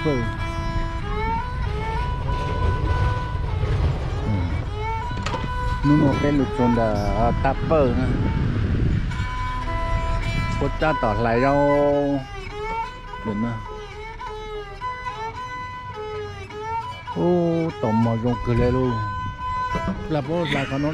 Pawg. Hnub no peb lug txug ntawm Tag Pawg na. Puab tab tom hlais zaub. Ub, tau mos zoo kawg le lauj. Plag puab hlais qhov no.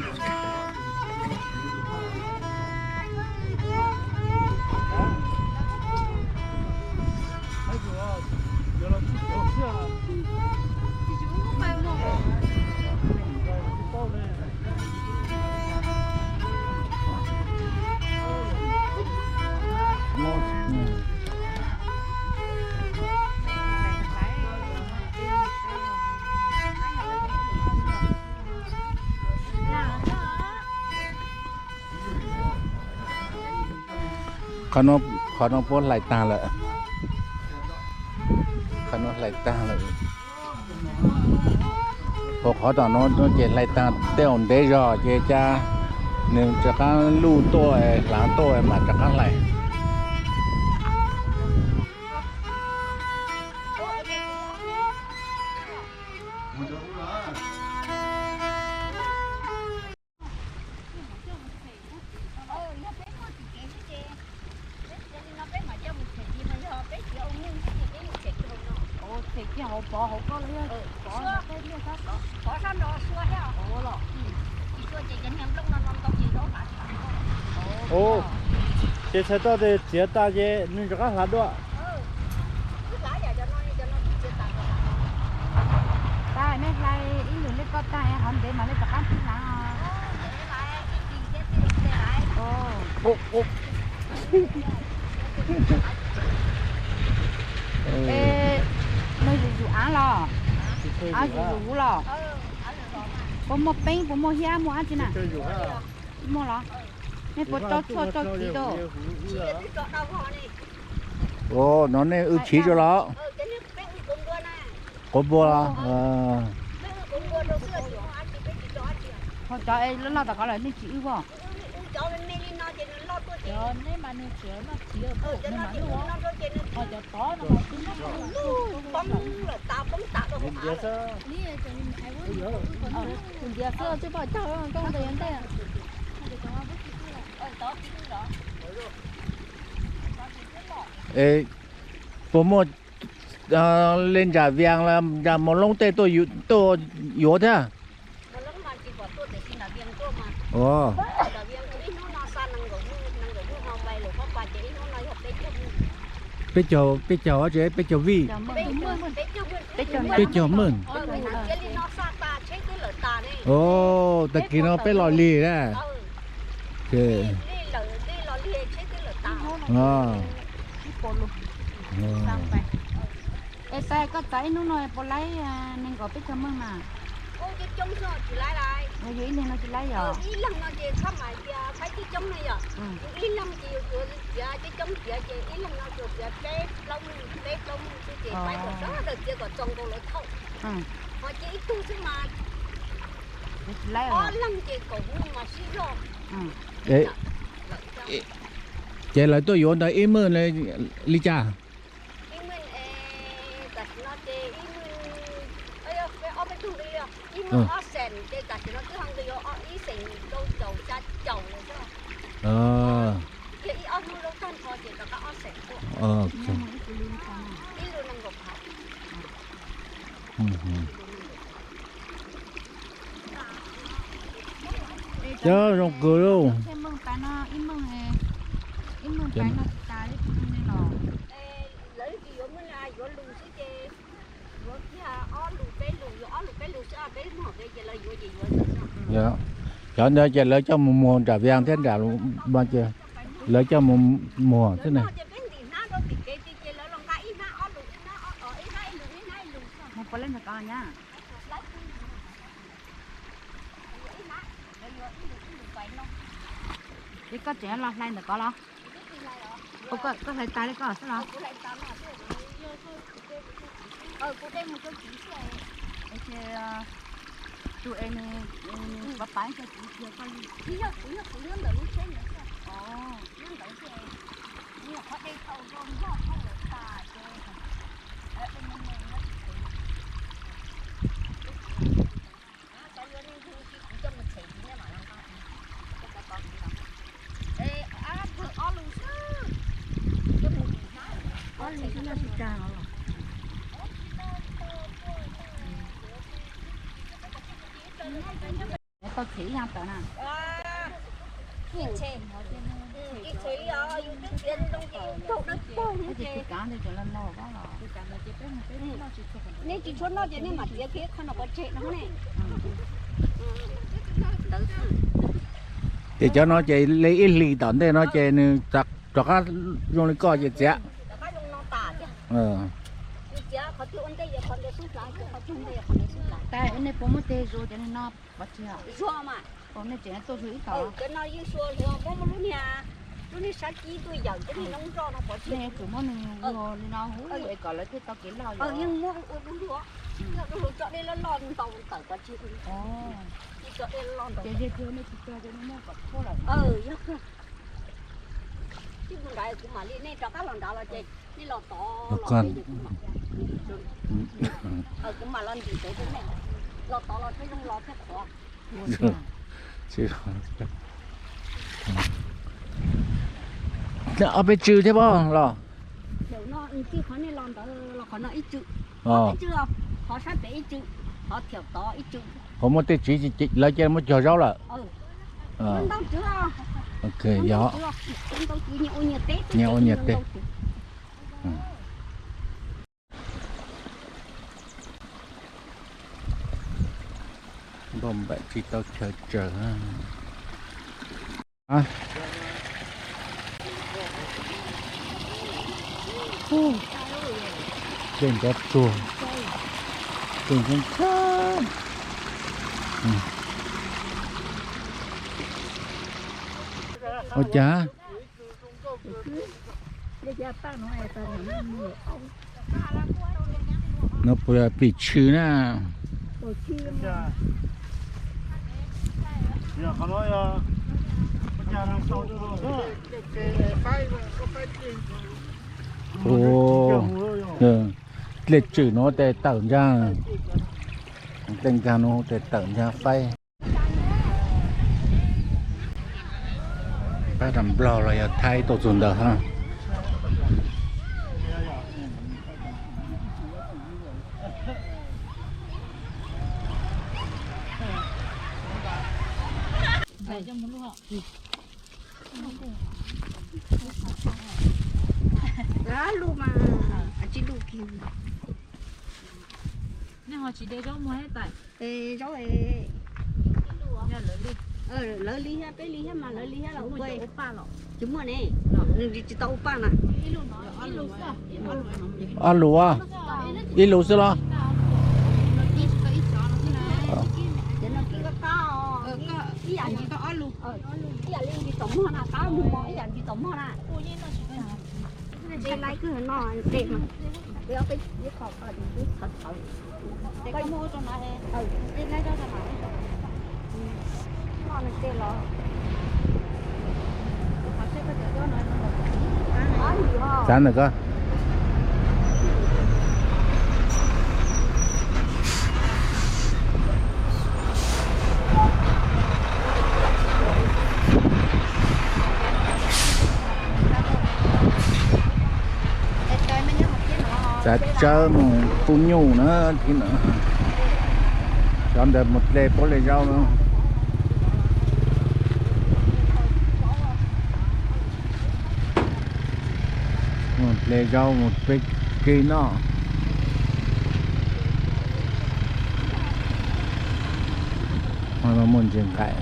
Qhov no, qhov no puab hlais taag lawm. Qhov no hlais taag lawm. Qhov tom no ces hlais taag tej zaum ntev zog ces ca nwg rov qaab luj tuaj, hlaav tuaj mas rov qaab hlais. Ces txhais tau tes txiav tas ces nwg rov qaab hlaav dua. Tag, nej hlais ib lwm li ko tag hov ntev mas nej rov qaab hlaav os. Nwg yum yum av los, av yum yum huv los. Puas muaj peeb, puas muaj hiab, muaj dlaab tsi na? Muaj los? Nej puas tso tshuaj tso txiv rau? Nov nej wb txiv rau los? Quav npua los? Ho cov loj loj tom qhov lawm nej tsis wb os? Tus ntiav xwb, tsis pom cag koj ntawd yuav ntej. Puas muaj le nram Vias los nram Mos Loob tej tuaj yuav thiab? Peb caug, peb caug dlaab tsi, peb caug vij? Peb caug maj. Tag kis no peb los lig na. Es tas koj txav ib hnub no puas laib nees nkaum peb caug meej mas? Yog ib leeg no tsis laib yog? Tsis laib. Ces lawv tuaj yuav ntawd ib meej li cas? Cov zoo kawg lauj. Cov ntawd ces lawv coj mus muag nram Vias thiab nram, lawv coj mus muag thiab na. Es koj tseem los hlais ntawm ko los? Koj hlais tas li ko xwb los? Ces tus es nws pav pav cov txiv txiag koj li. Nyob ntawm lub tsheb ntawd xwb. Nyob ntawd xwb. Nws qhov de tau zoo noj tau lawm tas ces, Tau txhim ib yam tawm na. Nej tsis tshua noj ces nej mam txiav kiag qhov no pov tseg no ne. Ces cov no ces li ib hlis tom ntej no ces nws rov qab zoo li koj ces txiav. Tab nej puas muab teg zuag cov no pov tseg? Nej tseem tuaj zuag ib tog? Cov no yeej suav hluas muab lub niag, lub niag sab kib tuaj yawm cov niag noob nroj no pov tseg. Nej yuav tsum muab nws ua li no hu es kom lawv thiaj tau kev loj. Yeej muab ua du lug, du lug tso dej loj loj ntau tawm pov tseg. Tso dej loj ntau. Ces yog tias nej tsis tso ces nej muab kom tshuab lawm. Yog tib mus nrad kuv mam li, nej rov qab los nrad los ces nej los tod los, kuv mam los ntim pem rau nej, los tod los thiaj zoo los thiaj qhuav. Ob peb tsw thiab pob los. Qhov nej los ntawd los qhov no ib tsw, qhov sab pem ib tsw, qhov thiam tod ib tsw. Qhov muaj tej tsev lawv cia muab cog zaub lawm. Yog nyias ua nyias teb. Npauj npaim tsis tau chaw tsawg. Dej ntov tuag, dej ntxhab ntxhab. Ua cas? No puas yog pim tshwm na? Dlej tswm no tes tawm ntsa, dlej nkag no tes tawm ntsa faib. Pab tas Nplog los yog Thaib tuaj txug ntawd hab. Nej ho tsis de zaub muag thiab tais? Zaub, lawv li thiab, peb li thiab mas lawv li thiab los ua. Tsis muaj ne, nws tsis tau ua paj na. Ob lus, ib lus xwb los? Ib yam li ntsis tom mog na, qab mus mos ib yam ntsis tom mog na. Ntse laiv kawg no, ntse mas. Peb ob peb ib qho ko twb txhawv txhawv. Koj muab ua rau no, peb laib rau no. Noj nws tes los. Xav ntawm ko. Txav tsawb mus pub nyuj na, cov ntawd mus dle puab dlej zaub na. Mus dle zaub mus peb kev noj. Muaj ntses nqaim.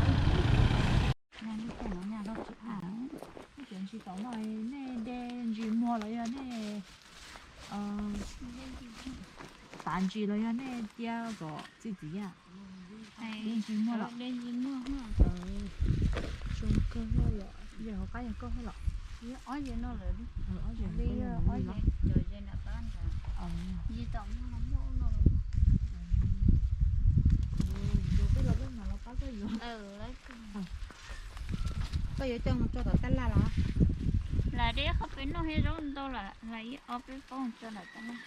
Nej de ntsis muag los yog nej tav ntsis los yog nej cia kom txi txiv yam? De ntsis muag los? Zoo kawg, yog hauv qab yog koj los? Koj yuav coj mus tso tom tab laj los? Lam de qhov peb noj thiab zaub ntau lawm, lam ib ob peb paub tso tom tab laj.